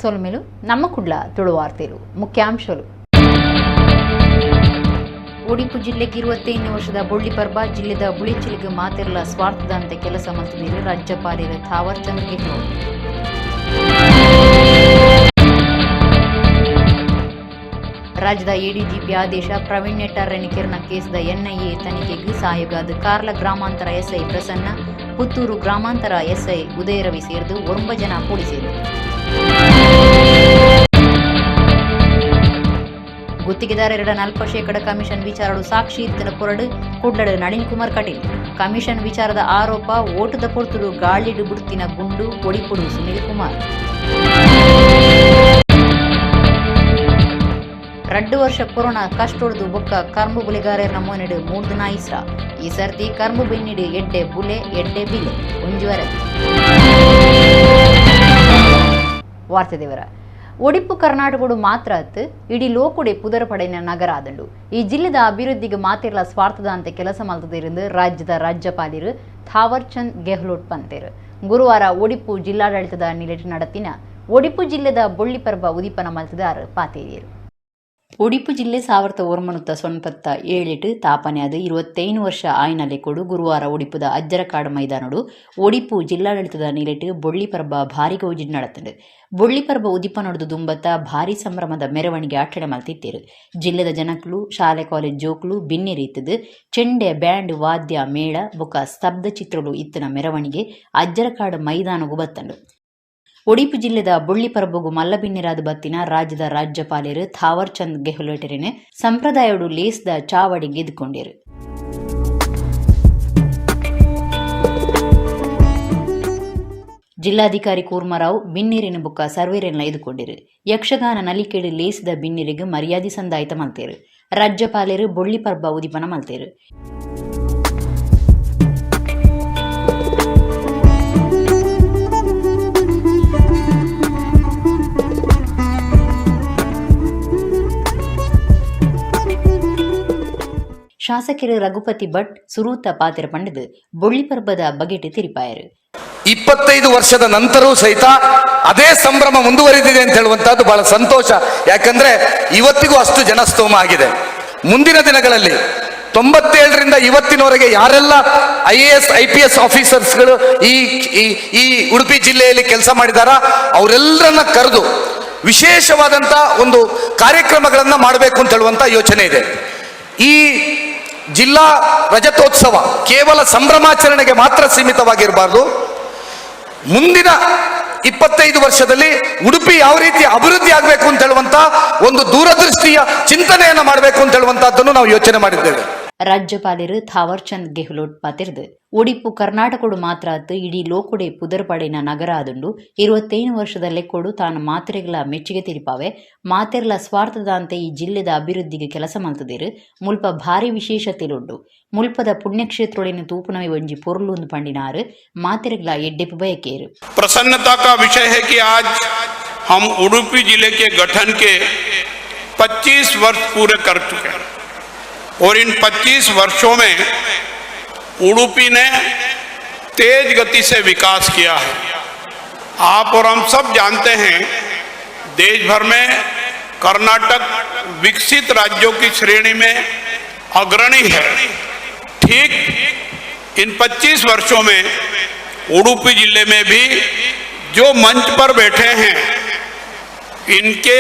ಸೊಲ್ಮೆಲು ನಮ್ಮ ಕುಡ್ಲ ತುಳುವಾರ್ತೆಲು ಮುಖ್ಯಾಂಶಲು. ಒಡಿಪು ಜಿಲ್ಲೆಗೆ 25 ವರ್ಷದ ಬೊಳ್ಳಿ ಪರ್ಬ. ಜಿಲ್ಲೆದ ಬುಳಿಚಿಲಿಗೆ ಮಾತೆರ್ಲ ಸ್ವಾರ್ಥದಂತೆ ಕೆಲಸ ಮಲ್ತಿದ್ದೀರಿ ರಾಜ್ಯಪಾಲರು ಥಾವರ್ ಚಂದ್ ಗೆಹ್ಲೋಟ್. ರಾಜ್ಯದ ಎಡಿಜಿಪಿ ಆದೇಶ. ಪ್ರವೀಣ್ ನೆಟ್ಟಾರ್ ಕಿರಣ ಕೇಸ್ದ ಎನ್ಐಎ ತನಿಖೆಗೆ ಸಹಯೋಗದ ಕಾರ್ಲ ಗ್ರಾಮಾಂತರ ಎಸ್ಐ ಪ್ರಸನ್ನ, ಪುತ್ತೂರು ಗ್ರಾಮಾಂತರ ಎಸ್ಐ ಉದಯರವಿ ಸೇರಿದು 9 ಜನ ಪೊಲೀಸರು. ಗುತ್ತಿಗೆದಾರರ 40% ಕಮಿಷನ್ ವಿಚಾರಡು ಸಾಕ್ಷಿ ಇತ್ತಿನ ಕೊರಡು ಕುಡ್ಲಡು ನಳಿನ್ ಕುಮಾರ್ ಕಟೀಲ್. ಕಮಿಷನ್ ವಿಚಾರದ ಆರೋಪ ಓಟದ ಪೊರ್ತುಡು ಗಾಳಿಡು ಬಿಡುತ್ತಿನ ಗುಂಡು ಒಡಿಪುಡು ಸುನೀಲ್ ಕುಮಾರ್. 2 ವರ್ಷ ಕೊರೋನಾ ಕಷ್ಟೊಡ್ದು ಬೊಕ್ಕ ಕರ್ಂಬು ಬುಲೆಗಾರರ ಮೋನೆಡು 3 ದಿನ ಇಸ್ರ. ಈ ಸರ್ತಿ ಕರ್ಂಬು ಬೆನ್ನಿಡು ಎಡ್ಡೆ ಬುಲೆ ಎಡ್ಡೆ ಬಿಲೆ ಒಂಜುವರೆ. ವಾರ್ತೆ ದೇವರ. ಒಡಿಪು ಕರ್ನಾಟಕಡು ಮಾತ್ರ ಅತ್ತು ಇಡೀ ಲೋಕುಡೆ ಪುದರ್ ಪಡೆಯಿನ ನಗರ ಆದಂಡು. ಈ ಜಿಲ್ಲೆದ ಅಭಿವೃದ್ಧಿಗೆ ಮಾತಿರ್ಲ ಸ್ವಾರ್ಥದ ಅಂತೆ ಕೆಲಸ ಮಲ್ತದಿருந்து ರಾಜ್ಯದ ರಾಜ್ಯಪಾಲರು ಥಾವರ್ ಚಂದ್ ಗೆಹ್ಲೋಟ್ ಪಂತೇರು. ಗುರುವಾರ ಒಡಿಪು ಜಿಲ್ಲಾಡಳಿತದ ನಿಲೆಟ್ ನಡತಿನ ಒಡಿಪು ಜಿಲ್ಲೆದ ಬೊಳ್ಳಿ ಪರ್ಬ ಉದಿಪನ ಮಲ್ತದಾರು ಪಾತೇರಿಯರು. ಒಡಿಪು ಜಿಲ್ಲೆ 1997 ತಾಪನೆ ಅದು 25 ವರ್ಷ ಆಯ್ನಲೆ ಕೊಡು ಗುರುವಾರ ಒಡಿಪುದ ಅಜ್ಜರಕಾಡು ಮೈದಾನಡು ಒಡಿಪು ಜಿಲ್ಲಾಡಳಿತದ ನಿಲೆಟ್ ಬೊಳ್ಳಿ ಪರ್ಬ ಭಾರಿ ಗೌಜಿಡ್ ನಡತಂಡು. ಬೊಳ್ಳಿ ಪರ್ಬ ಉದಿಪ ನಡುದು ದುಂಬತ್ತ ಭಾರಿ ಸಂಭ್ರಮದ ಮೆರವಣಿಗೆ ಆಚರಣೆ ಮಲ್ತಿತ್ತೇರು. ಜಿಲ್ಲೆದ ಜನಕ್ಲು, ಶಾಲೆ ಕಾಲೇಜ್ ಜೋಕ್ಲು ಬಿನ್ನೆರೀತದು ಚೆಂಡೆ ಬ್ಯಾಂಡ್ ವಾದ್ಯ ಮೇಳ ಬೊಕ ಸ್ತಬ್ಧ ಚಿತ್ರಲು ಇತ್ತಿನ ಮೆರವಣಿಗೆ ಅಜ್ಜರಕಾಡು ಮೈದಾನಗು ಬತ್ತಂಡು. ಒಡಿಪು ಜಿಲ್ಲೆದ ಬೊಳ್ಳಿ ಪರಬೊಗು ಮಲ್ಲಬಿನ್ನಿರಾದ ಬತ್ತಿನ ರಾಜ್ಯದ ರಾಜ್ಯಪಾಲರು ಥಾವರ್ ಚಂದ್ ಗೆಹ್ಲೋಟರಿನ ಸಂಪ್ರದಾಯಡು ಲೇಸ್ದ ಚಾವಡಿ ಗೆದ್ದುಕೊಂಡರು. ಜಿಲ್ಲಾಧಿಕಾರಿ ಕೂರ್ಮರಾವ್ ಬಿನ್ನಿರಿನ ಬುಕ್ಕ ಸರ್ವೇರೆಲ್ಲ ಎದುಕೊಂಡಿರು. ಯಕ್ಷಗಾನ ನಲಿಕೆಡು ಲೇಸ್ದ ಬಿನ್ನಿರಿಗೆ ಮರ್ಯಾದೆ ಸಂದಾಯಿತ ಮಲ್ತೇರು. ರಾಜ್ಯಪಾಲರು ಬೊಳ್ಳಿ ಪರ್ಬ ಉದಿಪನ ಮಲ್ತೇರು. ಶಾಸಕರು ರಘುಪತಿ ಭಟ್ ಸುರೂತ ಪಾತ್ರ ಪಂಡಿದು ಬೊಳ್ಳಿ ಪರ್ಬದ ಬಗೆಟ್ ತಿರಿಪಾಯರು. 25 ವರ್ಷದ ನಂತರವೂ ಸಹಿತ ಅದೇ ಸಂಭ್ರಮ ಮುಂದುವರಿದಿದೆ ಅಂತ ಹೇಳುವಂತಹದ್ದು ಬಹಳ ಸಂತೋಷ. ಯಾಕಂದ್ರೆ ಇವತ್ತಿಗೂ ಅಷ್ಟು ಜನಸ್ತೋಮ ಆಗಿದೆ. ಮುಂದಿನ ದಿನಗಳಲ್ಲಿ 97ರಿಂದ ಇವತ್ತಿನವರೆಗೆ ಯಾರೆಲ್ಲ IAS IPS ಆಫೀಸರ್ಸ್ಗಳು ಈ ಈ ಉಡುಪಿ ಜಿಲ್ಲೆಯಲ್ಲಿ ಕೆಲಸ ಮಾಡಿದಾರ ಅವರೆಲ್ಲರನ್ನ ಕರೆದು ವಿಶೇಷವಾದಂತ ಒಂದು ಕಾರ್ಯಕ್ರಮಗಳನ್ನ ಮಾಡಬೇಕು ಅಂತ ಹೇಳುವಂತ ಯೋಚನೆ ಇದೆ. ಈ ಜಿಲ್ಲಾ ರಜತೋತ್ಸವ ಕೇವಲ ಸಂಭ್ರಮಾಚರಣೆಗೆ ಮಾತ್ರ ಸೀಮಿತವಾಗಿರಬಾರ್ದು. ಮುಂದಿನ 25 ವರ್ಷದಲ್ಲಿ ಉಡುಪಿ ಯಾವ ರೀತಿ ಅಭಿವೃದ್ಧಿ ಆಗಬೇಕು ಅಂತ ಹೇಳುವಂತ ಒಂದು ದೂರದೃಷ್ಟಿಯ ಚಿಂತನೆಯನ್ನು ಮಾಡಬೇಕು ಅಂತ ಹೇಳುವಂತಹದ್ದನ್ನು ನಾವು ಯೋಚನೆ ಮಾಡಿದ್ದೇವೆ. ರಾಜ್ಯಪಾಲರು ಥಾವರ್ ಚಂದ್ ಗೆಹ್ಲೋಟ್ ಪಾತಿರ್ದು ಒಡಿಪು ಕರ್ನಾಟಕಡು ಮಾತ್ರ ಅತ್ತು ಇಡೀ ಲೋಕುಡೆ ಪುದರ್ಪಡಿನ ನಗರ ಆದುಂಡು. 25 ವರ್ಷದ ಲೆಕ್ಕೋಡು ತಾನು ಮಾತ್ರೆಗಳ ಮೆಚ್ಚುಗೆ ತಿರಿಪಾವೆ. ಮಾತೆರ್ಲ ಸ್ವಾರ್ಥದಂತೆ ಈ ಜಿಲ್ಲೆದ ಅಭಿವೃದ್ಧಿಗೆ ಕೆಲಸ ಮಲ್ತದಿರು. ಮುಲ್ಪ ಭಾರಿ ವಿಶೇಷತೆಲುಂಡು. ಮುಲ್ಪದ ಪುಣ್ಯಕ್ಷೇತ್ರೊಳಿನ ತೂಪುನವಿ ಒಂಜಿ ಪೊರ್ಲುಂದು ಪಂಡಿನಾರು ಮಾತೆರೆಗಳ ಎಡ್ಡೆಪು ಬಯಕೇರು. प्रसन्नता का विषय है कि आज हम उडुपी जिले के गठन के 25 वर्ष पूरे कर चुके हैं और इन 25 वर्षों में उडुपी ने तेज गति से विकास किया है। आप और हम सब जानते हैं, देश भर में कर्नाटक विकसित राज्यों की श्रेणी में अग्रणी है। ठीक इन 25 वर्षों में उडुपी जिले में भी जो मंच पर बैठे हैं, इनके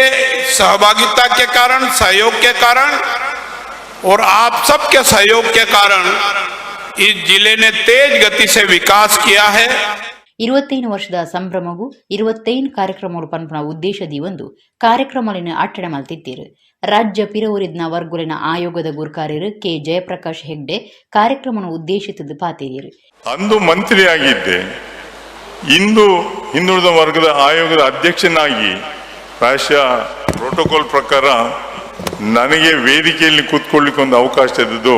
सहभागिता के कारण, सहयोग के कारण और आप सबके सहयोग के कारण इस जिले ने तेज गति से विकास किया है। 25 ವರ್ಷದ ಸಂಭ್ರಮಗೂ 25 ಕಾರ್ಯಕ್ರಮಗಳು ಪನ್ಪುನ ಉದ್ದೇಶದಿ ಒಂದು ಕಾರ್ಯಕ್ರಮಲಿನ ಆಚರಣೆ ಮಲ್ತಿತ್ತೀರು. ರಾಜ್ಯ ಪಿರವೂರಿದ್ನ ವರ್ಗುಲಿನ ಆಯೋಗದ ಗುರ್ಕಾರ್ಯರು ಕೆ ಜಯಪ್ರಕಾಶ್ ಹೆಗ್ಡೆ ಕಾರ್ಯಕ್ರಮವನ್ನು ಉದ್ದೇಶಿಸಿದ್ದು ಪಾತೇರಿಯರು. ಅಂದು ಮಂತ್ರಿಯಾಗಿದ್ದೆ, ಇಂದು ಹಿಂದುಳಿದ ವರ್ಗದ ಆಯೋಗದ ಅಧ್ಯಕ್ಷನಾಗಿ ಪ್ರಾಯಶಃ ಪ್ರೋಟೋಕಾಲ್ ಪ್ರಕಾರ ನನಗೆ ವೇದಿಕೆಯಲ್ಲಿ ಕೂತ್ಕೊಳ್ಳಿಕ್ಕೆ ಒಂದು ಅವಕಾಶ ಇದ್ದದ್ದು.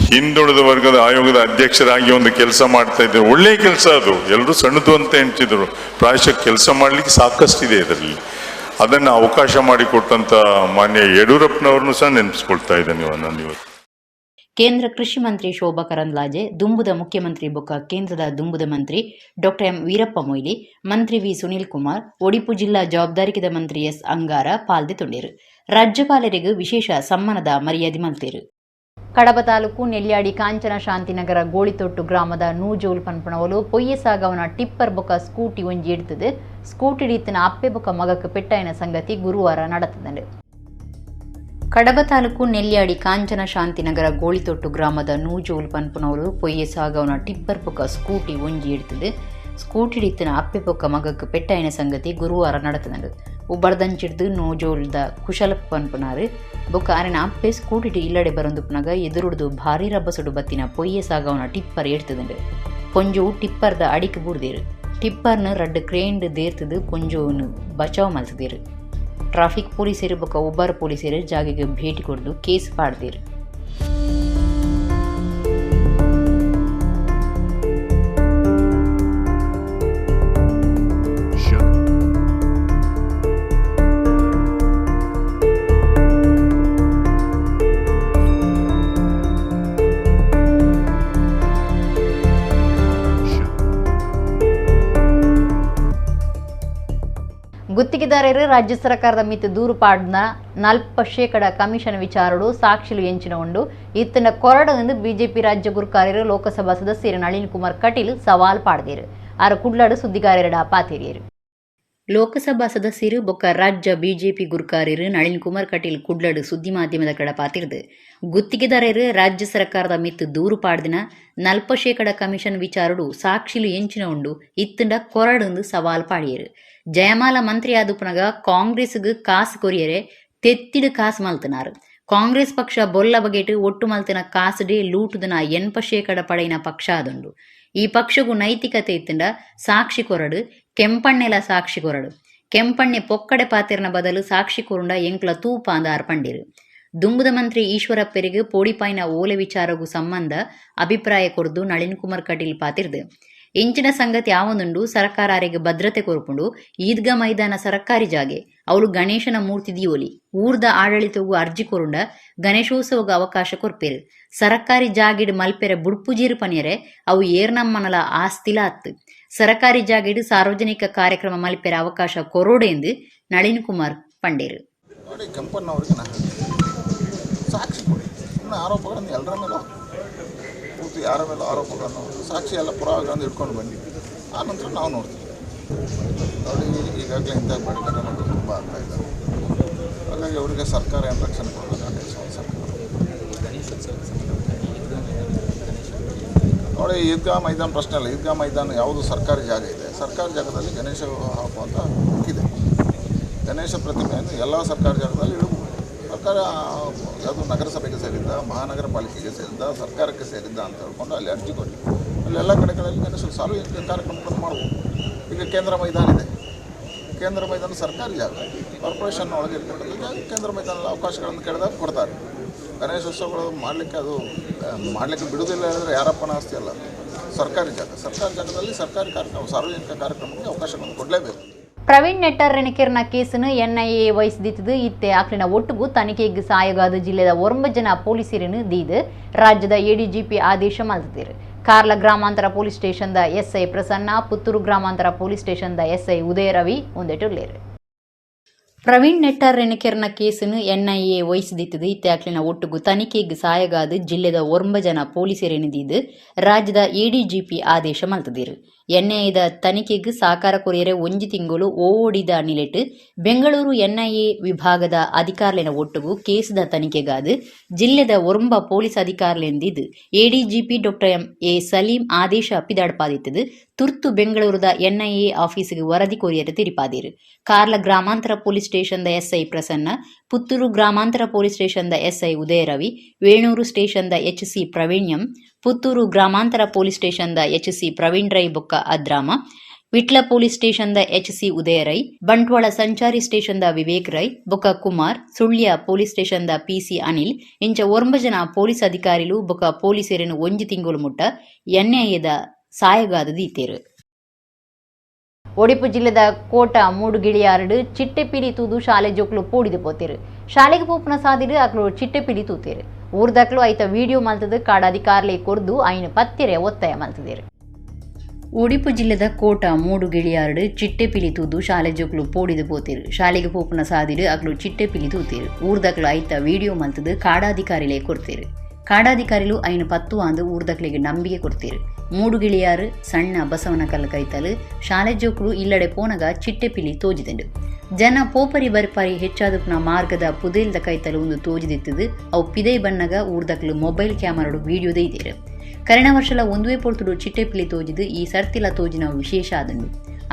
ಹಿಂದುಳಿದ ವರ್ಗದ ಆಯೋಗದ ಅಧ್ಯಕ್ಷರಾಗಿ ಒಂದು ಕೆಲಸ ಮಾಡ್ತಾ ಇದ್ದೆ. ಒಳ್ಳೆಯ ಕೆಲಸ ಅದು, ಎಲ್ಲರೂ ಸಣ್ಣದು ಅಂತ ಎಣಿಸಿದ್ರು. ಪ್ರಾಯಶಃ ಕೆಲಸ ಮಾಡಲಿಕ್ಕೆ ಸಾಕಷ್ಟಿದೆ ಇದರಲ್ಲಿ. ಅದನ್ನು ಅವಕಾಶ ಮಾಡಿಕೊಟ್ಟಂತ ಮಾನ್ಯ ಯಡಿಯೂರಪ್ಪನವ್ರನ್ನು ಸಹ ನೆನಪಿಸ್ಕೊಳ್ತಾ ಇದ್ದೇನೆ ನಾನು ಇವತ್ತು. ಕೇಂದ್ರ ಕೃಷಿ ಮಂತ್ರಿ ಶೋಭಾ ಕರಂದ್ಲಾಜೆ, ದುಂಬುದ ಮುಖ್ಯಮಂತ್ರಿ ಬೊಕ್ಕ ಕೇಂದ್ರದ ದುಂಬುದ ಮಂತ್ರಿ ಡಾ ಎಂ ವೀರಪ್ಪ ಮೊಯ್ಲಿ, ಮಂತ್ರಿ ವಿ ಸುನೀಲ್ ಕುಮಾರ್, ಒಡಿಪು ಜಿಲ್ಲಾ ಜವಾಬ್ದಾರಿಕೆದ ಮಂತ್ರಿ ಎಸ್ ಅಂಗಾರ ಪಾಲ್ದೆತೊಂಡೆರ್. ರಾಜ್ಯಪಾಲರಿಗೆ ವಿಶೇಷ ಸಮ್ಮಾನದ ಮರ್ಯಾದೆ ಮಲ್ತೆರ್. ಕಡಬ ತಾಲೂಕು ನೆಲ್ಯಾಡಿ ಕಾಂಚನ ಶಾಂತಿನಗರ ಗೋಳಿತೊಟ್ಟು ಗ್ರಾಮದ ನೂಜೋಲ್ ಪನ್ಪಣವಲು ಪೊಯ್ಯೆ ಸಾಗವನ ಟಿಪ್ಪರ್ ಬೊಕ ಸ್ಕೂಟಿ ಒಂಜಿ ಎಡ್ತುದು ಸ್ಕೂಟಿ ಇತ್ತಿನ ಅಪ್ಪೆ ಬೊಕ ಮಗಕ್ ಪೆಟ್ಟಾಯಿನ ಸಂಗತಿ ಗುರುವಾರ ನಡತದಂಡು. ಕಡಬ ತಾಲೂಕು ನೆಲ್ಯಾಡಿ ಕಾಂಚನ ಶಾಂತಿನಗರ ಗೋಳಿತೊಟ್ಟು ಗ್ರಾಮದ ನೂಜೋಲ್ ಪನ್ಪುನವರು ಪೊಯ್ಯೆ ಸಾಗವನ ಟಿಪ್ಪರ್ ಬೊಕ ಸ್ಕೂಟಿ ಒಂಜಿ ಎಡ್ತುದು ಸ್ಕೂಟಿ ಇತ್ತಿನ ಅಪ್ಪೆ ಬೊಕ ಮಗಕ್ ಪೆಟ್ಟಾಯಿನ ಸಂಗತಿ ಗುರುವಾರ ನಡತದಂಡು. ಉಬ್ಬರ್ದಂಚಿಡ್ದು ನೋಜೋಲ್ದ ಕುಶಲಪ್ಪ ಪನ್ಪುನಾರು ಬೊಕ್ಕ ಅರೆನ ಅಪ್ಪೆ ಸ್ಕೂಟಿಡ್ ಇಲ್ಲಡೆ ಬರೊಂದುಪ್ಪುನಗ ಎದುರುಡ್ದು ಭಾರಿ ರಬ್ಬಸುಡು ಬತ್ತಿನ ಪೊಯ್ಯೆ ಸಾಗವನ ಟಿಪ್ಪರ್ ಎಡ್ತುದುಂಡು. ಪೊಂಜೋವು ಟಿಪ್ಪರ್ದ ಅಡಿಕ್ ಬೂರ್ದೇರು. ಟಿಪ್ಪರ್ನ ರಡ್ಡ್ ಕ್ರೇನ್ಡ್ ದೇರ್ತುದು ಪೊಂಜೋವುನು ಬಚಾವ್ ಮಲ್ತುದೆರ್. ಟ್ರಾಫಿಕ್ ಪೊಲೀಸರು ಬೊಕ್ಕ ಉಬಾರ್ ಪೊಲೀಸರು ಜಾಗೆಗ್ ಭೇಟಿ ಕೊರ್ದು ಕೇಸ್ ಪಾಡ್ದೆರ್. ಗುತ್ತಿಗೆದಾರರು ರಾಜ್ಯ ಸರ್ಕಾರದ ಮಿತ್ ದೂರು ಪಾಡ್ನ 40% ಕಮಿಷನ್ ವಿಚಾರಡು ಸಾಕ್ಷಿಲು ಎಂಚಿನ ಉಂಡು. ಇತ್ತನ ಕೊರಡು ಎಂದು ಬಿಜೆಪಿ ರಾಜ್ಯ ಗುರುಕಾರ್ಯರು ಲೋಕಸಭಾ ಸದಸ್ಯರು ನಳಿನ್ ಕುಮಾರ್ ಕಟೀಲ್ ಸವಾಲ್ ಪಾಡ್ದೇರು. ಆರು ಕುಡ್ಲಾಡು ಸುದ್ದಿಗಾರರ ಪಾತೇರಿಯರು. ಲೋಕಸಭಾ ಸದಸ್ಯರು ಬೊಕ್ಕ ರಾಜ್ಯ ಬಿಜೆಪಿ ಗುರುಕಾರ್ಯರು ನಳಿನ್ ಕುಮಾರ್ ಕಟೀಲ್ ಕುಡ್ಲಡು ಸುದ್ದಿ ಮಾಧ್ಯಮದ ಕಡ ಪಾತಿರ್ದು ಗುತ್ತಿಗೆದಾರರು ರಾಜ್ಯ ಸರ್ಕಾರದ ಮಿತ್ ದೂರು ಪಾಡ್ದಿನ 40% ಕಮಿಷನ್ ವಿಚಾರಡು ಸಾಕ್ಷಿಲು ಎಂಚಿನ ಉಂಡು ಇತ್ತಂಡ ಕೊರಡು ಸವಾಲ್ ಪಾಡಿಯರು. ಜಯಮಾಲ ಮಂತ್ರಿ ಆದುಪನಗ ಕಾಂಗ್ರೆಸ್ಗ್ ಕಾಸು ಕೊರಿಯರೆ ತೆತ್ತಿಡು ಕಾಸು ಮಲ್ತನಾರು. ಕಾಂಗ್ರೆಸ್ ಪಕ್ಷ ಬೊಲ್ಲ ಬಗೆಟ್ ಒಟ್ಟು ಮಲ್ತಿನ ಕಾಸುಡೆ ಲೂಟುದನ 80% ಪಡೆಯಿನ ಪಕ್ಷ ಆದುಂಡು. ಈ ಪಕ್ಷಗೂ ನೈತಿಕತೆ ಇತ್ತಂಡ ಸಾಕ್ಷಿ ಕೊರಡು, ಕೆಂಪಣ್ಣೆಲ ಸಾಕ್ಷಿ ಕೊರಡು. ಕೆಂಪಣ್ಣೆ ಪೊಕ್ಕಡೆ ಪಾತಿರ್ನ ಬದಲು ಸಾಕ್ಷಿ ಕೊರುಂಡ ಎಂಕ್ಲ ತೂಪಾಂದ ಅರ್ಪಂಡಿರು. ದುಂಬುದ ಮಂತ್ರಿ ಈಶ್ವರಪ್ಪರಿಗೆ ಪೋಡಿಪಾಯಿನ ಓಲೆ ವಿಚಾರಗೂ ಸಂಬಂಧ ಅಭಿಪ್ರಾಯ ಕೊರ್ದು ನಳಿನ್ ಕುಮಾರ್ ಕಟೀಲ್ ಪಾತಿರ್ದು. ಇಂಚಿನ ಸಂಗತಿ ಆವೊಂದುಂಡು ಸರ್ಕಾರ ಅರೆಗೆ ಭದ್ರತೆ ಕೊರ್ಪುಂಡು. ಈದ್ಗಾ ಮೈದಾನ ಸರ್ಕಾರಿ ಜಾಗೆ, ಅವಳು ಗಣೇಶನ ಮೂರ್ತಿ ದಿಯೋಲಿ. ಊರ್ದ ಆಡಳಿತಗೂ ಅರ್ಜಿ ಕೊರುಂಡ ಗಣೇಶೋತ್ಸವಗ ಅವಕಾಶ ಕೊರ್ಪೇರು. ಸರ್ಕಾರಿ ಜಾಗಿಡ್ ಮಲ್ಪೆರೆ ಬುಡ್ಪುಜೀರು ಪನಿಯರೆ ಅವು ಏರ್ನಮ್ಮನಲ ಆಸ್ತಿಲ ಅತ್ತು. ಸರ್ಕಾರಿ ಜಾಗಿಡ್ ಸಾರ್ವಜನಿಕ ಕಾರ್ಯಕ್ರಮ ಮಲ್ಪೆರೆ ಅವಕಾಶ ಕೊರೋಡು ಎಂದು ನಳಿನ್ ಕುಮಾರ್ ಪಂಡೇರು. ನೋಡಿ, ಕೆಂಪಣ್ಣವರಿಗೆ ನಾನು ಸಾಕ್ಷಿ ಕೊಡಿ. ಸುಮ್ಮನೆ ಆರೋಪಗಳನ್ನು ಎಲ್ಲರ ಮೇಲೂ ಪೂರ್ತಿ ಯಾರ ಮೇಲೂ ಆರೋಪಗಳನ್ನು ಸಾಕ್ಷಿ ಎಲ್ಲ ಪುರಾವೆಗಳನ್ನು ಇಟ್ಕೊಂಡು ಬನ್ನಿ, ಆ ನಂತರ ನಾವು ನೋಡ್ತೀವಿ. ನೋಡಿ, ಈಗಾಗಲೇ ಇಂಥ ಘಟನೆಗಳು ತುಂಬ ಆಗ್ತಾ ಇದ್ದಾವೆ. ಹಾಗಾಗಿ ಅವರಿಗೆ ಸರ್ಕಾರ ಏನು ರಕ್ಷಣೆ ಕೊಡಬೇಕು ಆ ಕೆಲಸವನ್ನು ಸರ್ಕಾರ. ನೋಡಿ, ಈದ್ಗಾ ಮೈದಾನ ಪ್ರಶ್ನೆ ಅಲ್ಲ. ಈದ್ಗಾ ಮೈದಾನ ಯಾವುದು ಸರ್ಕಾರಿ ಜಾಗ ಇದೆ, ಸರ್ಕಾರಿ ಜಾಗದಲ್ಲಿ ಗಣೇಶ ಹಾಕುವಂಥ ಹಕ್ಕಿದೆ. ಗಣೇಶ ಪ್ರತಿಮೆಯನ್ನು ಎಲ್ಲ ಸರ್ಕಾರಿ ಜಾಗದಲ್ಲಿ ಇಡಬಹುದು. ಸರ್ಕಾರ ಯಾವುದು ನಗರಸಭೆಗೆ ಸೇರಿದ್ದ, ಮಹಾನಗರ ಪಾಲಿಕೆಗೆ ಸೇರಿದ್ದ, ಸರ್ಕಾರಕ್ಕೆ ಸೇರಿದ್ದ ಅಂತ ಹೇಳ್ಕೊಂಡು ಅಲ್ಲಿ ಅರ್ಜಿ ಕೊಡಿ. ಅಲ್ಲೆಲ್ಲ ಕಡೆಗಳಲ್ಲಿ ಗಣೇಶ ಸಾರ್ವಜನಿಕ ಕಾರ್ಯಕ್ರಮಗಳನ್ನು ಮಾಡ್ಬೋದು. ಈಗ ಕೇಂದ್ರ ಮೈದಾನ ಇದೆ, ಕೇಂದ್ರ ಮೈದಾನ ಸರ್ಕಾರಿ ಜಾಗ, ಕಾರ್ಪೊರೇಷನ್ ಒಳಗೆ ಇರ್ತಕ್ಕಂಥ ಜಾಗ. ಕೇಂದ್ರ ಮೈದಾನದ ಅವಕಾಶಗಳನ್ನು ಕೇಳಿದಾಗ ಕೊಡ್ತಾರೆ. ಗಣೇಶೋತ್ಸವಗಳು ಮಾಡಲಿಕ್ಕೆ ಅದು ಮಾಡಲಿಕ್ಕೆ ಬಿಡುವುದಿಲ್ಲ ಹೇಳಿದ್ರೆ ಯಾರಪ್ಪನ ಆಸ್ತಿ ಅಲ್ಲ, ಸರ್ಕಾರಿ ಜಾಗ. ಸರ್ಕಾರಿ ಜಾಗದಲ್ಲಿ ಸರ್ಕಾರಿ ಕಾರ್ಯಕ್ರಮ, ಸಾರ್ವಜನಿಕ ಕಾರ್ಯಕ್ರಮಕ್ಕೆ ಅವಕಾಶಗಳನ್ನು ಕೊಡಲೇಬೇಕು. ಪ್ರವೀಣ್ ನೆಟ್ಟರ್ ರೆಣಕೆರ್ನ ಕೇಸನ್ನು ಎನ್ಐಎ ವಹಿಸಿದಿತ್ತದು. ಇತ್ತೆ ಆಕ್ಲಿನ ಒಟ್ಟುಗು ತನಿಖೆಗೆ ಸಾಯಗಾದ ಜಿಲ್ಲೆದ 9 ಜನ ಪೊಲೀಸರನ್ನು ದೀದು ರಾಜ್ಯದ ಎಡಿಜಿಪಿ ಆದೇಶ ಮಲ್ತಿರು. ಕಾರ್ಲ ಗ್ರಾಮಾಂತರ ಪೊಲೀಸ್ ಸ್ಟೇಷನ್ದ ಎಸ್ಐ ಪ್ರಸನ್ನ, ಪುತ್ತೂರು ಗ್ರಾಮಾಂತರ ಪೊಲೀಸ್ ಸ್ಟೇಷನ್ದ ಎಸ್ಐ ಉದಯ ರವಿ ಒಂದೆಟುಲ್ಲೇರು. ಪ್ರವೀಣ್ ನೆಟ್ಟರ್ ರೆಣಕೆರ್ನ ಕೇಸನ್ನು ಎನ್ಐಎ ವಹಿಸಿದಿತ್ತದು. ಇತ್ತೆ ಆಕ್ಲಿನ ಒಟ್ಟುಗು ತನಿಖೆಗೆ ಸಾಯಗಾದ ಜಿಲ್ಲೆದ 9 ಜನ ಪೊಲೀಸರನ್ನು ದೀದು ರಾಜ್ಯದ ಎಡಿಜಿಪಿ ಆದೇಶ ಮಲ್ತದಿರು. ಎನ್ಐಎದ ತನಿಖೆಗೆ ಸಾಕಾರ ಕೊರಿಯರೆ 1 ತಿಂಗಳು ಓಡಿದ ನಿಲೆಟ್ ಬೆಂಗಳೂರು ಎನ್ಐಎ ವಿಭಾಗದ ಅಧಿಕಾರಿನ ಒಟ್ಟುಗು ಕೇಸದ ತನಿಖೆಗಾದ ಜಿಲ್ಲೆದ 9 police ಅಧಿಕಾರಿಲೆಂದಿದ್ದು ADGP doctor M A Saleem ಆದೇಶ ಪಿದಾಡ್ಪಾದಿತ್ತದು. ತುರ್ತು ಬೆಂಗಳೂರದ ಎನ್ಐಎ ಆಫೀಸಿಗೆ ವರದಿ ಕೊರಿಯರೆ ತಿರಿಪಾದಿರು. ಕಾರ್ಲ ಗ್ರಾಮಾಂತರ ಪೊಲೀಸ್ ಸ್ಟೇಷನ್ದ ಎಸ್ಐ ಪ್ರಸನ್ನ, ಪುತ್ತೂರು ಗ್ರಾಮಾಂತರ ಪೊಲೀಸ್ ಸ್ಟೇಷನ್ದ ಎಸ್ಐ ಉದಯ ರವಿ, ವೇಣೂರು ಸ್ಟೇಷನ್ದ ಎಚ್ಸಿ ಪ್ರವೀಣ್ಯಂ, ಪುತ್ತೂರು ಗ್ರಾಮಾಂತರ ಪೊಲೀಸ್ ಸ್ಟೇಷನ್ದ ಎಚ್ಸಿ ಪ್ರವೀಣ್ ರೈ ಬೊಕ್ಕ ಅದ್ರಾಮ, ವಿಟ್ಲ ಪೊಲೀಸ್ ಸ್ಟೇಷನ್ದ ಎಚ್ಸಿ ಉದಯ ರೈ, ಬಂಟ್ವಾಳ ಸಂಚಾರಿ ಸ್ಟೇಷನ್ದ ವಿವೇಕ್ ರೈ ಬೊಕ್ಕ ಕುಮಾರ್, ಸುಳ್ಯ ಪೊಲೀಸ್ ಸ್ಟೇಷನ್ದ ಪಿಸಿ ಅನಿಲ್ ಇಂಚ 9 ಜನ ಪೊಲೀಸ್ ಅಧಿಕಾರಿಲು ಬೊಕ್ಕ ಪೊಲೀಸರನ್ನು 1 ತಿಂಗಳು ಮುಟ್ಟ ಎನ್ಐಎದ ಸಾಯಗಾದ ದೀತೇರು. ಒಡಿಪು ಜಿಲ್ಲೆದ ಕೋಟ ಮೂಡುಗಿಳಿಯಾರಡು ಚಿಟ್ಟೆಪಿಲಿ ತೂದು ಶಾಲೆ ಜೋಕ್ಲು ಪೋಡಿದು ಪೋತೇರು. ಶಾಲೆಗೆ ಪೋಪುನ ಸಾದಿಡು ಅಕ್ಲು ಚಿಟ್ಟೆಪಿಲಿ ತೂತೇರು. ಊರ್ದಕ್ಲು ಐತ ವಿಡಿಯೋ ಮಲ್ತದು ಕಾಡಾಧಿಕಾರಿಲೆ ಕೊರ್ದು ಐನ ಪತ್ತಿರೆ ಒತ್ತಾಯ ಮಲ್ತದೇರು. ಒಡಿಪು ಜಿಲ್ಲೆದ ಕೋಟ ಮೂಡು ಗಿಳಿಯಾರ್ಡು ಚಿಟ್ಟೆ ಪಿಲಿ ತೂದು ಶಾಲೆ ಜೋಕ್ಲು ಪೋಡಿದು ಪೋತೇರು. ಶಾಲೆಗೆ ಪೋಪುನ ಸಾದಿಡು ಅಕ್ಲು ಚಿಟ್ಟೆ ಪಿಲಿ ತೂತೇರು. ಊರ್ದಕ್ಲು ಐತ ವಿಡಿಯೋ ಮಲ್ತದು ಕಾಡಾಧಿಕಾರಿಲೆ ಕೊಡ್ತೇರು. ಕಾಡಾಧಿಕಾರಿಲು ಐನು ಪತ್ತು ಆಂದು ಊರ್ದಕ್ಲಿಗೆ ನಂಬಿಕೆ ಕೊಡ್ತೇರು. ಮೂಡುಗಿಳಿಯಾರು ಸಣ್ಣ ಬಸವನ ಕಲ್ಲು ಕೈತಲು ಶಾಲೆ ಜೋಕ್ಲು ಇಲ್ಲಡೆ ಪೋನಗ ಚಿಟ್ಟೆ ಪಿಲಿ ತೋಜಿದಂಡು. ಜನ ಪೋಪರಿ ಬರ್ಪರಿ ಹೆಚ್ಚಾದಪುನ ಮಾರ್ಗದ ಪುದೇಲ್ದ ಕೈತಲು ಒಂದು ತೋಜಿದಿತ್ತದು. ಅವು ಪಿದೈ ಬಣ್ಣಗ ಊರ್ದಕ್ಲು ಮೊಬೈಲ್ ಕ್ಯಾಮರಾಡು ವಿಡಿಯೋದೇ ಇದ್ದೇರು. ಕರೆಣ ವರ್ಷಲ ಒಂದುವೇ ಪೊರ್ತುಡು ಚಿಟ್ಟೆ ಪಿಲಿ ತೋಜಿದು ಈ ಸರ್ತಿಲ ತೋಜಿನ ವಿಶೇಷ ಆದಂಡು.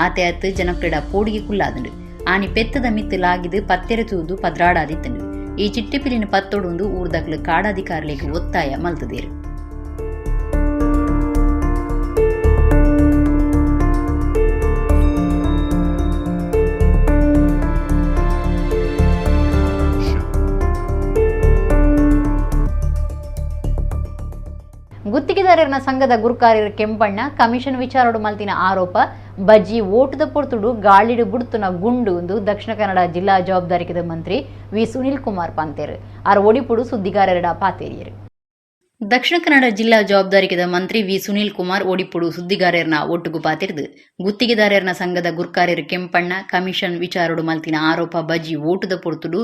ಆತೆ ಅತ್ತು ಜನಕ್ಲೆಡ ಪೋಡಿಗೆ ಕುಲ್ಲಾದಂಡು. ಆನಿ ಪೆತ್ತದ ಮಿತ್ತು ಲಾಗಿದು ಪತ್ತೆರೆ ತೂದು ಪದ್ರಾಡಾದಿತ್ತಂಡು. ಈ ಚಿಟ್ಟೆ ಪಿಲಿನ ಪತ್ತೊಡೊಂದು ಊರ್ದಕ್ಲು ಕಾಡಾಧಿಕಾರಿಗಳಿಗೆ ಒತ್ತಾಯ ಮಲ್ತದೇರು. ಗುತ್ತಿಗೆದಾರರ ಸಂಘದ ಗುರುಕಾರ್ಯರ ಕೆಂಪಣ್ಣ ಕಮಿಷನ್ ವಿಚಾರೋಡು ಮಲ್ತಿನ ಆರೋಪ ಬಜ್ಜಿ ಓಟದ ಪೊರ್ತುಡು ಗಾಳಿಡು ಬುಡ್ತುನ ಗುಂಡು ಎಂದು ದಕ್ಷಿಣ ಕನ್ನಡ ಜಿಲ್ಲಾ ಜವಾಬ್ದಾರಿಕದ ಮಂತ್ರಿ ವಿ ಸುನೀಲ್ ಕುಮಾರ್ ಪಂತೇರು. ಆರ್ ಒಡಿಪುಡು ಸುದ್ದಿಗಾರರ ಪಾತೇರಿಯರು. ದಕ್ಷಿಣ ಕನ್ನಡ ಜಿಲ್ಲಾ ಜವಾಬ್ದಾರಿಕದ ಮಂತ್ರಿ ವಿ ಸುನೀಲ್ ಕುಮಾರ್ ಒಡಿಪುಡು ಸುದ್ದಿಗಾರರನ್ನ ಒಟ್ಟುಗು ಪಾತಿರ್ದು ಗುತ್ತಿಗೆದಾರರ ಸಂಘದ ಗುರ್ಕಾರ್ಯರು ಕೆಂಪಣ್ಣ ಕಮಿಷನ್ ವಿಚಾರೋಡು ಮಲ್ತಿನ ಆರೋಪ ಬಜ್ಜಿ ಓಟದ ಪೊರ್ತುಡು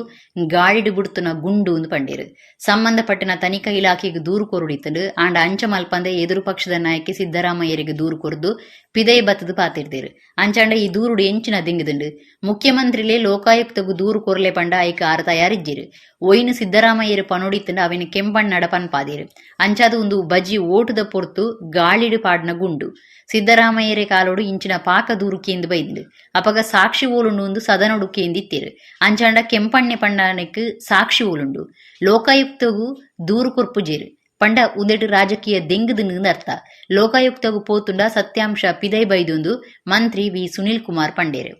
ಗಾಳಿಡು ಬುಡ್ತುನ ಗುಂಡು ಎಂದು ಪಂಡೇರು. ಸಂಬಂಧಪಟ್ಟಿನ ತನಿಖಾ ಇಲಾಖೆಗೆ ದೂರು ಕೊರುಡಿತ್ತಂಡು. ಆಂಡ ಅಂಚ ಮಲ್ಪಂದೆ ಎದುರು ಪಕ್ಷದ ನಾಯಕಿ ಸಿದ್ದರಾಮಯ್ಯರಿಗೆ ದೂರು ಕೊರ್ದು ಪಿದೈ ಬತ್ತದು ಪಾತಿರ್ದೇರು. ಅಂಚಾಂಡ ಈ ದೂರುಡು ಎಂಚಿನ ದಿಂಗುದುಂಡು. ಮುಖ್ಯಮಂತ್ರಿಲೇ ಲೋಕಾಯುಕ್ತಗು ದೂರು ಕೊರ್ಲೆ ಪಂಡ ಐಕ ಆರು ತಯಾರಿಜ್ಜಿರು. ಒಯ್ನು ಸಿದ್ದರಾಮಯ್ಯರು ಪನೊಡಿತ್ತಂಡು ಅವಿನ ಕೆಂಪಣ್ಣಡ ಪನ್ಪಾದೇರು. ಅಂಚಾದ ಒಂದು ಬಜ್ಜಿ ಓಟದ ಪೊರ್ತು ಗಾಳಿಡು ಪಾಡ್ನ ಗುಂಡು. ಸಿದ್ದರಾಮಯ್ಯರೇ ಕಾಲೋಡು ಇಂಚಿನ ಪಾಕ ದೂರು ಕೇಂದು ಬೈದಿಂಡು. ಅಪಗ ಸಾಕ್ಷಿ ಓಲುಂಡು ಒಂದು ಸದನೊಡು ಕೇಂದಿತ್ತೇರು. ಅಂಚಾಂಡ ಕೆಂಪಣ್ಣೆ ಪಂಡನಕ್ಕೆ ಸಾಕ್ಷಿ ಓಲುಂಡು. ಲೋಕಾಯುಕ್ತಗು ದೂರು ಕೊರ್ಪುಜೇರು ಪಂಡ ಉಂದೆಟು ರಾಜಕೀಯ ದೆಂಗುದು ಅರ್ಥ. ಲೋಕಾಯುಕ್ತಗು ಪೋತುಂಡ ಸತ್ಯಾಂಶ ಪಿದೈ ಬೈದುಂದು ಮಂತ್ರಿ ವಿ ಸುನೀಲ್ ಕುಮಾರ್ ಪಂಡೇರು.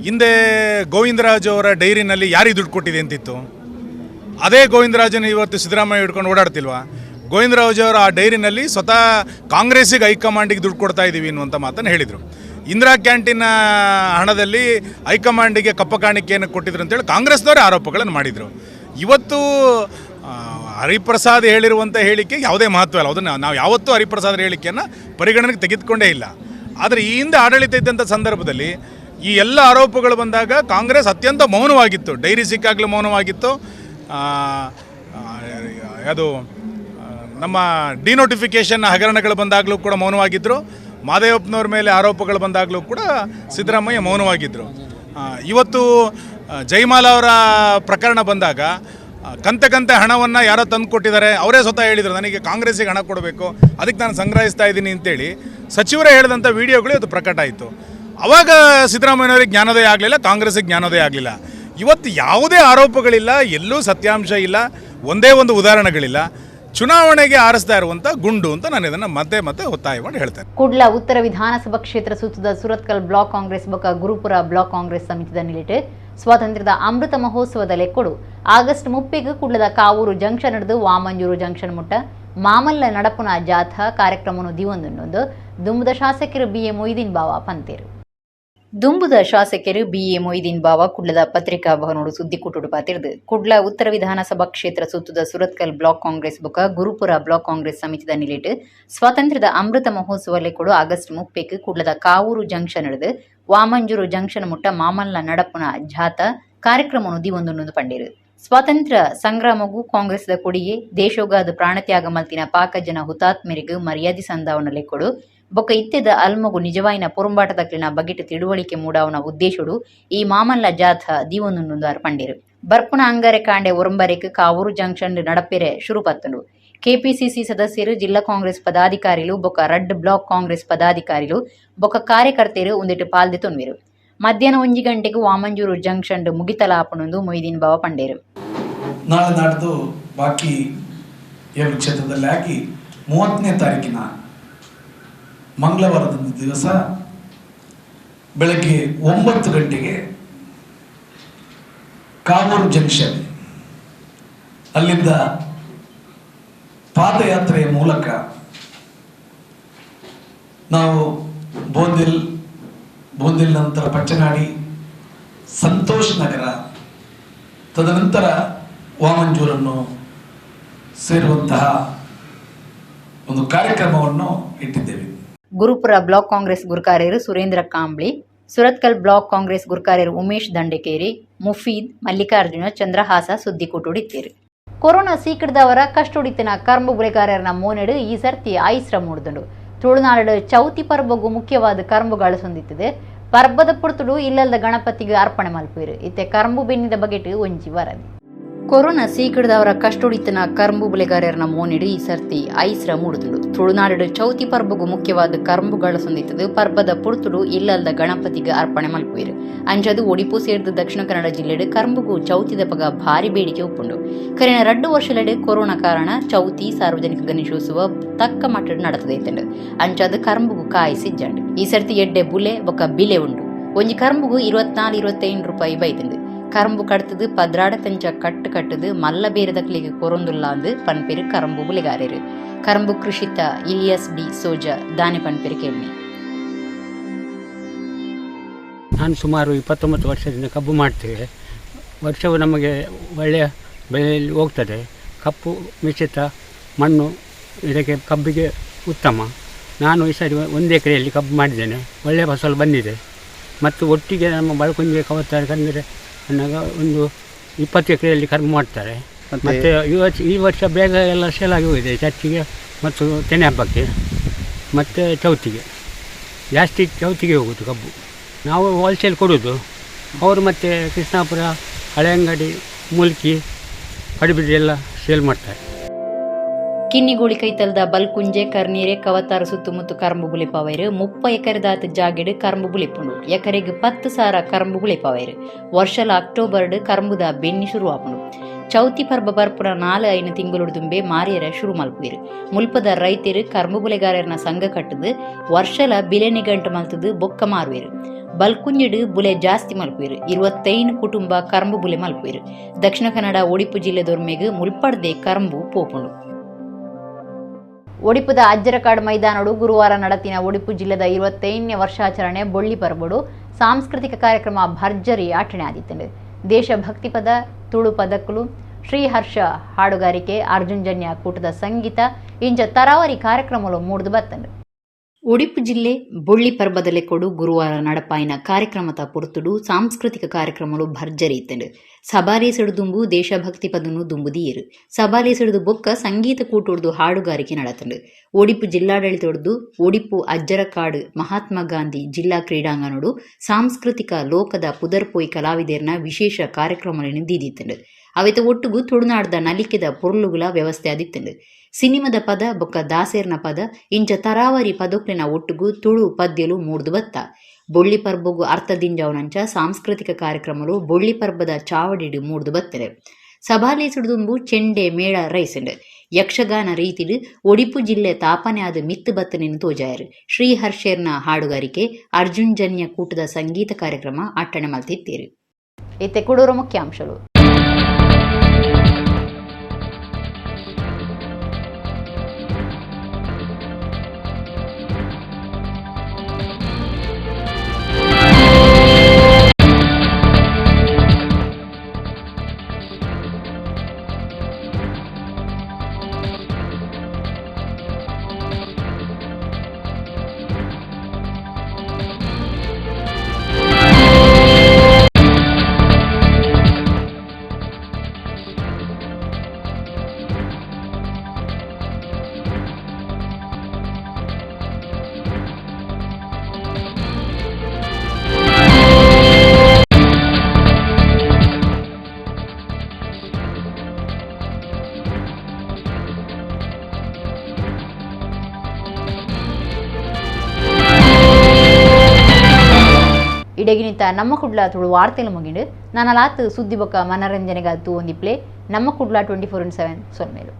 ಹಿಂದೆ ಗೋವಿಂದರಾಜ್ ಅವರ ಡೈರಿನಲ್ಲಿ ಯಾರಿಗೆ ದುಡ್ಡು ಕೊಟ್ಟಿದೆ ಅಂತಿತ್ತು, ಅದೇ ಗೋವಿಂದರಾಜನ ಇವತ್ತು ಸಿದ್ದರಾಮಯ್ಯ ಹಿಡ್ಕೊಂಡು ಓಡಾಡ್ತಿಲ್ವಾ? ಗೋವಿಂದರಾಜ್ ಅವರು ಆ ಡೈರಿನಲ್ಲಿ ಸ್ವತಃ ಕಾಂಗ್ರೆಸ್ಸಿಗೆ ಹೈಕಮಾಂಡಿಗೆ ದುಡ್ಡು ಕೊಡ್ತಾ ಇದ್ದೀವಿ ಅನ್ನುವಂಥ ಮಾತನ್ನು ಹೇಳಿದರು. ಇಂದಿರಾ ಕ್ಯಾಂಟೀನ್ ಹಣದಲ್ಲಿ ಹೈಕಮಾಂಡಿಗೆ ಕಪ್ಪ ಕಾಣಿಕೆಯನ್ನು ಕೊಟ್ಟಿದ್ರು ಅಂತೇಳಿ ಕಾಂಗ್ರೆಸ್ನವರೇ ಆರೋಪಗಳನ್ನು ಮಾಡಿದರು. ಇವತ್ತು ಹರಿಪ್ರಸಾದ್ ಹೇಳಿರುವಂಥ ಹೇಳಿಕೆ ಯಾವುದೇ ಮಹತ್ವ ಇಲ್ಲ. ಅದನ್ನು ನಾವು ಯಾವತ್ತೂ ಹರಿಪ್ರಸಾದ್ ಹೇಳಿಕೆಯನ್ನು ಪರಿಗಣನೆಗೆ ತೆಗೆದುಕೊಂಡೇ ಇಲ್ಲ. ಆದರೆ ಈ ಹಿಂದೆ ಆಡಳಿತ ಇದ್ದಂಥ ಸಂದರ್ಭದಲ್ಲಿ ಈ ಎಲ್ಲ ಆರೋಪಗಳು ಬಂದಾಗ ಕಾಂಗ್ರೆಸ್ ಅತ್ಯಂತ ಮೌನವಾಗಿತ್ತು. ಡೈರಿ ಸಿಕ್ಕಾಗಲೂ ಮೌನವಾಗಿತ್ತು. ಅದು ನಮ್ಮ ಡಿನೋಟಿಫಿಕೇಷನ್ ಹಗರಣಗಳು ಬಂದಾಗಲೂ ಕೂಡ ಮೌನವಾಗಿದ್ದರು. ಮಾದೇವಪ್ಪನವ್ರ ಮೇಲೆ ಆರೋಪಗಳು ಬಂದಾಗಲೂ ಕೂಡ ಸಿದ್ದರಾಮಯ್ಯ ಮೌನವಾಗಿದ್ದರು. ಇವತ್ತು ಜಯಮಾಲ ಅವರ ಪ್ರಕರಣ ಬಂದಾಗ ಕಂತೆ ಕಂತೆ ಹಣವನ್ನು ಯಾರೋ ತಂದು ಕೊಟ್ಟಿದ್ದಾರೆ, ಅವರೇ ಸ್ವತಃ ಹೇಳಿದರು ನನಗೆ ಕಾಂಗ್ರೆಸ್ಸಿಗೆ ಹಣ ಕೊಡಬೇಕು, ಅದಕ್ಕೆ ನಾನು ಸಂಗ್ರಹಿಸ್ತಾ ಇದ್ದೀನಿ ಅಂತೇಳಿ ಸಚಿವರೇ ಹೇಳಿದಂಥ ವಿಡಿಯೋಗಳು ಅದು ಪ್ರಕಟ ಆಯಿತು. ಆವಾಗ ಸಿದ್ದರಾಮಯ್ಯನವರಿಗೆ ಜ್ಞಾನೋದಯ ಆಗಲಿಲ್ಲ, ಕಾಂಗ್ರೆಸ್ಸಿಗೆ ಜ್ಞಾನೋದಯ ಆಗಲಿಲ್ಲ. ಇವತ್ತು ಯಾವುದೇ ಆರೋಪಗಳಿಲ್ಲ, ಎಲ್ಲೂ ಸತ್ಯಾಂಶ ಇಲ್ಲ, ಒಂದೇ ಒಂದು ಉದಾಹರಣೆಗಳಿಲ್ಲ. ಚುನಾವಣೆಗೆ ಆರಿಸ್ತಾ ಇರುವಂಥ ಗುಂಡು ಅಂತ ನಾನು ಇದನ್ನು ಮತ್ತೆ ಮತ್ತೆ ಒತ್ತಾಯ ಮಾಡಿ ಹೇಳ್ತೇನೆ. ಕುಡ್ಲ ಉತ್ತರ ವಿಧಾನಸಭಾ ಕ್ಷೇತ್ರ ಸುತ್ತದ ಸುರತ್ಕಲ್ ಬ್ಲಾಕ್ ಕಾಂಗ್ರೆಸ್ ಬೊಕ ಗುರುಪುರ ಬ್ಲಾಕ್ ಕಾಂಗ್ರೆಸ್ ಸಮಿತಿದ ನಿಲಿಟು ಸ್ವಾತಂತ್ರ್ಯದ ಅಮೃತ ಮಹೋತ್ಸವದ ಲೆಕ್ಕೊಡು ಆಗಸ್ಟ್ 30ಕ್ಕೆ ಕುಡ್ಲದ ಕಾವೂರು ಜಂಕ್ಷನ್ ಹಿಡಿದು ವಾಮಂಜೂರು ಜಂಕ್ಷನ್ ಮುಟ್ಟ ಮಾಮಲ್ಲ ನಡಪುನ ಜಾಥಾ ಕಾರ್ಯಕ್ರಮವನ್ನು ದಿವೊಂದುಂಡು ದುಂಬುದ ಶಾಸಕರು ಬಿ ಎ ಮೊಯ್ದೀನ್ ಬಾವಾ ಪಂತೇರು. ದುಂಬುದ ಶಾಸಕರು ಬಿ ಎ ಮೊಯ್ದೀನ್ ಬಾವಾ ಕುಡ್ಲದ ಪತ್ರಿಕಾ ಭವನೋಡು ಸುದ್ದಿ ಕೂಟುಡು ಪಾತಿರ್ದು ಕುಡ್ಲ ಉತ್ತರ ವಿಧಾನಸಭಾ ಕ್ಷೇತ್ರ ಸುತ್ತದ ಸುರತ್ಕಲ್ ಬ್ಲಾಕ್ ಕಾಂಗ್ರೆಸ್ ಬೊಕ ಗುರುಪುರ ಬ್ಲಾಕ್ ಕಾಂಗ್ರೆಸ್ ಸಮಿತಿದ ನಿಲಿಟು ಸ್ವಾತಂತ್ರ್ಯದ ಅಮೃತ ಮಹೋತ್ಸವ ಲೆಕ್ಕೊಡು ಆಗಸ್ಟ್ 30ಕ್ಕೆ ಕುಡ್ಲದ ಕಾವೂರು ಜಂಕ್ಷನ್ ಹಿಡಿದು ವಾಮಂಜೂರು ಜಂಕ್ಷನ್ ಮುಟ್ಟ ಮಾಮಲ್ಲ ನಡಪುನ ಜಾಥಾ ಕಾರ್ಯಕ್ರಮವನ್ನು ದಿವೊಂದುಂಡು ಪಂಡೇರು. ಸ್ವಾತಂತ್ರ್ಯ ಸಂಗ್ರಾಮಗೂ ಕಾಂಗ್ರೆಸ್ದ ಕೊಡಿಗೆ ದೇಶೋಗಾದ ಪ್ರಾಣತ್ಯಾಗ ಮಲ್ತಿನ ಪಾಕ ಜನ ಹುತಾತ್ಮರಿಗೆ ಮರ್ಯಾದೆ ಸಂದಾವನ ಲೆಕ್ಕೊಡು ಬೊಕ್ಕ ಇತ್ತೆದ ಅಲ್ಮಗು ನಿಜವಾಯಿನ ಪೊರುಂಬಾಟದಕ್ಲಿನ ಬಗೆಟ್ ತಿಳುವಳಿಕೆ ಮೂಡಾವನ ಉದ್ದೇಶಡು ಈ ಮಾಮಲ್ಲ ಜಾಥಾ ದಿವೊಂದುಂಡು ಪಂಡೇರು. ಬರ್ಪುನ ಅಂಗಾರೆ ಕಾಂಡೆ ಒರಂಬರೆಕ್ ಕಾವೂರು ಜಂಕ್ಷನ್ ನಡಪೆರೆ ಶುರು ಪತ್ತುಂಡು. ಕೆಪಿಸಿಸಿ ಸದಸ್ಯರು, ಜಿಲ್ಲಾ ಕಾಂಗ್ರೆಸ್ ಪದಾಧಿಕಾರಿಲು ಬೊಕ್ಕ ರಡ್ ಬ್ಲಾಕ್ ಕಾಂಗ್ರೆಸ್ ಪದಾಧಿಕಾರಿಲು ಬೊಕ್ಕ ಕಾರ್ಯಕರ್ತೆರು ಒಂದಿಟ್ಟು ಪಾಲ್ದೆ ತೊನ್ವಿರು. ಮಧ್ಯಾಹ್ನ 1 ಗಂಟೆಗೆ ವಾಮಂಜೂರು ಜಂಕ್ಷನ್ ಮುಗಿತಲಾಪಣೊಂದು ಮೊಯ್ದೀನ್ ಬಾವ ಪಂಡೇರು. ನಾಳೆ ನಾಡ್ದು ಬಾಕಿ 7 ಕ್ಷೇತ್ರದಲ್ಲಿ ಹಾಕಿ 30ನೇ ತಾರೀಕಿನ ಮಂಗಳವಾರದ ದಿವಸ ಬೆಳಗ್ಗೆ 9 ಗಂಟೆಗೆ ಕಾವೂರು ಜಂಕ್ಷನ್ ಅಲ್ಲಿಂದ ಪಾದಯಾತ್ರೆಯ ಮೂಲಕ ನಾವು ಬೋಂದಿಲ್, ಬೋಂದಿಲ್ ನಂತರ ಪಚ್ಚನಾಡಿ, ಸಂತೋಷ್ ನಗರ, ತದನಂತರ ವಾಮಂಜೂರನ್ನು ಸೇರುವಂತಹ ಒಂದು ಕಾರ್ಯಕ್ರಮವನ್ನು ಇಟ್ಟಿದ್ದೇವೆ. ಗುರುಪುರ ಬ್ಲಾಕ್ ಕಾಂಗ್ರೆಸ್ ಗುರ್ಕಾರ್ಯರು ಸುರೇಂದ್ರ ಕಾಂಬ್ಳಿ, ಸುರತ್ಕಲ್ ಬ್ಲಾಕ್ ಕಾಂಗ್ರೆಸ್ ಗುರ್ಕಾರ್ಯರು ಉಮೇಶ್ ದಂಡಕೇರಿ, ಮುಫೀದ್, ಮಲ್ಲಿಕಾರ್ಜುನ, ಚಂದ್ರಹಾಸ ಸುದ್ದಿಕೂಟುಡಿತ್ತೀರು. ಕೊರೋನಾ ಸೀಕಿಡ್ದವರ ಕಷ್ಟುಡಿತಿನ ಕರ್ಂಬು ಬುಲೆಗಾರರನ ಮೋನೆಡು ಈ ಸರ್ತಿ ಐಸ್ರ ಮೂಡ್ದುಂಡು. ತುಳುನಾಡು ಚೌತಿ ಪರ್ಬಗು ಮುಖ್ಯವಾದ ಕರ್ಂಬುಗಳು ಸೊಂದಿತ್ತದೆ. ಪರ್ಬದ ಪುರ್ತುಡು ಇಲ್ಲಲ್ದ ಗಣಪತಿಗೆ ಅರ್ಪಣೆ ಮಲ್ಪುವಿರು. ಇತ್ತೆ ಕರ್ಂಬು ಬೆನ್ನಿದ ಬಗೆಟ್ ಒಂಜಿ ವರದಿ. ಕೊರೋನಾ ಸೀಕಿಡ್ದವರ ಕಷ್ಟುಡಿತನ ಕರ್ಂಬು ಬುಲೆಗಾರರನ ಮೋನೆಡು ಈ ಸರ್ತಿ ಐಸ್ರ ಮೂಡುದುಂಡು. ತುಳುನಾಡು ಚೌತಿ ಪರ್ಬಗು ಮುಖ್ಯವಾದ ಕರ್ಂಬುಗಳು ಸೊಂದಿತ್ತದು. ಪರ್ಬದ ಪುರ್ತುಡು ಇಲ್ಲಲ್ದ ಗಣಪತಿಗೆ ಅರ್ಪಣೆ ಮಲ್ಪುವಿರು. ಅಂಚದು ಒಡಿಪು ಸೇರ್ದು ದಕ್ಷಿಣ ಕನ್ನಡ ಜಿಲ್ಲೆಡು ಕರ್ಂಬುಗು ಚೌತಿದ ಪಗ ಭಾರಿ ಬೇಡಿಕೆ ಉಪ್ಪುಂಡು. ಕರಿನ 2 ವರ್ಷಲೆಡು ಕೊರೋನಾ ಕಾರಣ ಚೌತಿ ಸಾರ್ವಜನಿಕ ಗಣೇಶೋತ್ಸವ ತಕ್ಕ ಮಟ್ಟಡ್ ನಡತದೈತಂಡು. ಅಂಚಾದ ಕರ್ಂಬುಗು ಕಾಯಿ ಸಿಜ್ಜಂಡು. ಈ ಸರ್ತಿ ಎಡ್ಡೆ ಬುಲೆ ಬೊಕ ಬಿಲೆ ಉಂಡು. ಒಂಜಿ ಕರ್ಂಬುಗು 24-25 ರೂಪಾಯಿ ಬೈತಂಡು. ಕರಂಬು ಕಡ್ತದು 12 ತಂಚ ಕಟ್ಟು ಕಟ್ಟದು ಮಲ್ಲ ಬೇರೆದಕ್ಲಿಗೆ ಕೊರೊಂದುಲ್ಲಾಂದು ಪನ್ಪೆರು ಕರಂಬು ಬುಲೆಗಾರರು. ಕರಂಬು ಕೃಷಿತ ಇಲಿಯಸ್ ಡಿ ಸೋಜಾ ದಾನೆ ಪನ್ಪೆರು ಕೇಳ್ಮೆ. ನಾನು ಸುಮಾರು 29 ವರ್ಷದಿಂದ ಕಬ್ಬು ಮಾಡ್ತೇವೆ. ವರ್ಷವು ನಮಗೆ ಒಳ್ಳೆಯ ಬೆಳೆಯಲ್ಲಿ ಹೋಗ್ತದೆ. ಕಪ್ಪು ಮಿಶ್ರಿತ ಮಣ್ಣು ಇದಕ್ಕೆ ಕಬ್ಬಿಗೆ ಉತ್ತಮ. ನಾನು ಈ ಸಾರಿ 1 ಎಕರೆಯಲ್ಲಿ ಕಬ್ಬು ಮಾಡಿದ್ದೇನೆ. ಒಳ್ಳೆಯ ಫಸಲು ಬಂದಿದೆ. ಮತ್ತು ಒಟ್ಟಿಗೆ ನಮ್ಮ ಬಳ್ಕುಂಜೆ ಕವತ್ತಾರೆ ಕಂದರೆ ಒಂದು 20 ಎಕರೆಯಲ್ಲಿ ಕರ್ಮ ಮಾಡ್ತಾರೆ. ಮತ್ತು ಈ ವರ್ಷ ಬೇಗ ಎಲ್ಲ ಸೇಲಾಗಿ ಹೋಗಿದೆ. ಚರ್ಚಿಗೆ ಮತ್ತು ತೆನೆ ಹಬ್ಬಕ್ಕೆ ಮತ್ತು ಚೌತಿಗೆ, ಜಾಸ್ತಿ ಚೌತಿಗೆ ಹೋಗೋದು ಕಬ್ಬು. ನಾವು ಹೋಲ್ಸೇಲ್ ಕೊಡೋದು. ಅವರು ಮತ್ತು ಕೃಷ್ಣಾಪುರ, ಹಳೆಯಂಗಡಿ, ಮುಲ್ಕಿ, ಪಡುಬಿದ್ರಿ ಎಲ್ಲ ಸೇಲ್ ಮಾಡ್ತಾರೆ. ಕಿನ್ನಿಗೋಳಿ ಕೈತಲ್ದ ಬಲ್ಕುಂಜೆ, ಕರ್ನೀರೆ, ಕವತಾರ ಸುತ್ತಮುತ್ತ ಕರಂಬು ಬುಲೆಪಾವೈರು. 30 ಎಕರೆದಾತ ಜಾಗೆಡು ಕರಂಬು ಬುಲೆಪುಂಡು. ಎಕರೆಗೆ 10,000 ಕರಂಬು ಬುಲೆಪಾವೈರು. ವರ್ಷಲ ಅಕ್ಟೋಬರ್ಡ್ ಕರಂಬುದ ಬೆನ್ನಿ ಶುರುವಾಪುಂಡು. ಚೌತಿ ಪರ್ಬ ಬರ್ಪುನ 4-5 ತಿಂಗಳು ದುಂಬೆ ಮಾರಿಯರ ಶುರು ಮಲ್ಪುವಿರು. ಮುಲ್ಪದ ರೈತರು ಕರಂಬು ಬುಲೆಗಾರರನ ಸಂಘ ಕಟ್ಟದು ವರ್ಷಲ ಬಿಲೆ ನಿಘಂಟು ಮಲ್ತದು ಬೊಕ್ಕ ಮಾರುವಿರು. ಬಲ್ಕುಂಜೆಡು ಬುಲೆ ಜಾಸ್ತಿ ಮಲ್ಪುವಿರು. 25 ಕುಟುಂಬ ಕರಂಬು ಬುಲೆ ಮಲ್ಪುವಿರು. ದಕ್ಷಿಣ ಕನ್ನಡ ಒಡಿಪು ಜಿಲ್ಲೆ ದೊರ್ಮೆಗು ಮುಲ್ಪಡ್ದೆ ಕರಂಬು ಪೋಪುಂಡು. ಒಡಿಪುದ ಅಜ್ಜರಕಾಡು ಮೈದಾನಡು ಗುರುವಾರ ನಡತಿನ ಒಡಿಪು ಜಿಲ್ಲೆದ 25ನೇ ವರ್ಷಾಚರಣೆ ಬೊಳ್ಳಿ ಪರ್ಬಡು ಸಾಂಸ್ಕೃತಿಕ ಕಾರ್ಯಕ್ರಮ ಭರ್ಜರಿ ಆಚರಣೆ ಆದಿತ್ತಂಡು. ದೇಶಭಕ್ತಿ ಪದ, ತುಳು ಪದಕ್ಕಲು, ಶ್ರೀಹರ್ಷ ಹಾಡುಗಾರಿಕೆ, ಅರ್ಜುನ್ ಜನ್ಯ ಕೂಟದ ಸಂಗೀತ ಇಂಚ ತರಾವರಿ ಕಾರ್ಯಕ್ರಮಗಳು ಮೂಡ್ದು ಬತ್ತಂಡು. ಒಡಿಪು ಜಿಲ್ಲೆ ಬೊಳ್ಳಿ ಪರ್ಬದ ಲೆಕ್ಕೊಡು ಗುರುವಾರ ನಡಪಾಯಿನ ಕಾರ್ಯಕ್ರಮದ ಪೊರ್ತುಡು ಸಾಂಸ್ಕೃತಿಕ ಕಾರ್ಯಕ್ರಮಗಳು ಭರ್ಜರಿ ಇತ್ತಂಡು. ಸಬಾಲೇಸಡು ದುಂಬು ದೇಶಭಕ್ತಿ ಪದನು ದುಂಬುದಿಯರು. ಸಬಾಲೇಸಡುದು ಬೊಕ್ಕ ಸಂಗೀತ ಕೂಟೊಡ್ದು ಹಾಡುಗಾರಿಕೆ ನಡತಂಡು. ಒಡಿಪು ಜಿಲ್ಲಾಡಳಿತೊಡ್ದು ಒಡಿಪು ಅಜ್ಜರಕಾಡು ಮಹಾತ್ಮ ಗಾಂಧಿ ಜಿಲ್ಲಾ ಕ್ರೀಡಾಂಗಣೋಡು ಸಾಂಸ್ಕೃತಿಕ ಲೋಕದ ಪುದರ್ಪೋಯ್ ಕಲಾವಿದರ್ನ ವಿಶೇಷ ಕಾರ್ಯಕ್ರಮಗಳನ್ನು ದೀದಿತ್ತಂಡು. ಅವೆತ ಒಟ್ಟುಗು ತುಳುನಾಡ್ದ ನಲಿಕೆದ ಪೊರ್ಲುಗುಲ ವ್ಯವಸ್ಥೆ ಆದಿತ್ತಂಡು. ಸಿನಿಮದ ಪದ ಬೊಕ್ಕ ದಾಸೇರ್ನ ಪದ ಇಂಚ ತರಾವರಿ ಪದೊಕ್ಲಿನ ಒಟ್ಟುಗು ತುಳು ಪದ್ಯಲು ಮೂಡ್ದು ಬತ್ತ. ಬೊಳ್ಳಿ ಪರ್ಬಗು ಅರ್ಥದಿಂಜವನಂಚ ಸಾಂಸ್ಕೃತಿಕ ಕಾರ್ಯಕ್ರಮಲು ಬೊಳ್ಳಿ ಪರ್ಬದ ಚಾವಡಿಡು ಮೂಡ್ದು ಬತ್ತರೆ. ಸಭಾಲೇಸುಡುದುಂಬು ಚೆಂಡೆ ಮೇಳ ರೈಸಂಡು. ಯಕ್ಷಗಾನ ರೀತಿಡು ಒಡಿಪು ಜಿಲ್ಲೆ ತಾಪನೆ ಆದ ಮಿತ್ತು ಬತ್ತನೆಯನ್ನು ತೋಜಾಯರು. ಶ್ರೀಹರ್ಷೇರ್ನ ಹಾಡುಗಾರಿಕೆ, ಅರ್ಜುನ್ ಜನ್ಯ ಕೂಟದ ಸಂಗೀತ ಕಾರ್ಯಕ್ರಮ ಅಟ್ಟಣೆ ಮಲ್ತಿತ್ತೀರು. ಇತ್ತೆ ಕುಡೂರು ಮುಖ್ಯಾಂಶಗಳು. ಇಡೆಗಿನಿತ ನಮ್ಮ ಕುಡ್ಲ ತುಳು ವಾರ್ತೆಲು ಮುಗಿಂಡು. ನಾನು ಲಾತ್ ಸುದ್ದಿ ಬೊಕ್ಕ ಮನರಂಜನೆಗಾತು ಒಂದಿಪ್ಲೆ ನಮ್ಮ ಕುಡ್ಲ 24x7 ಸೊನ್ಮೇಲು.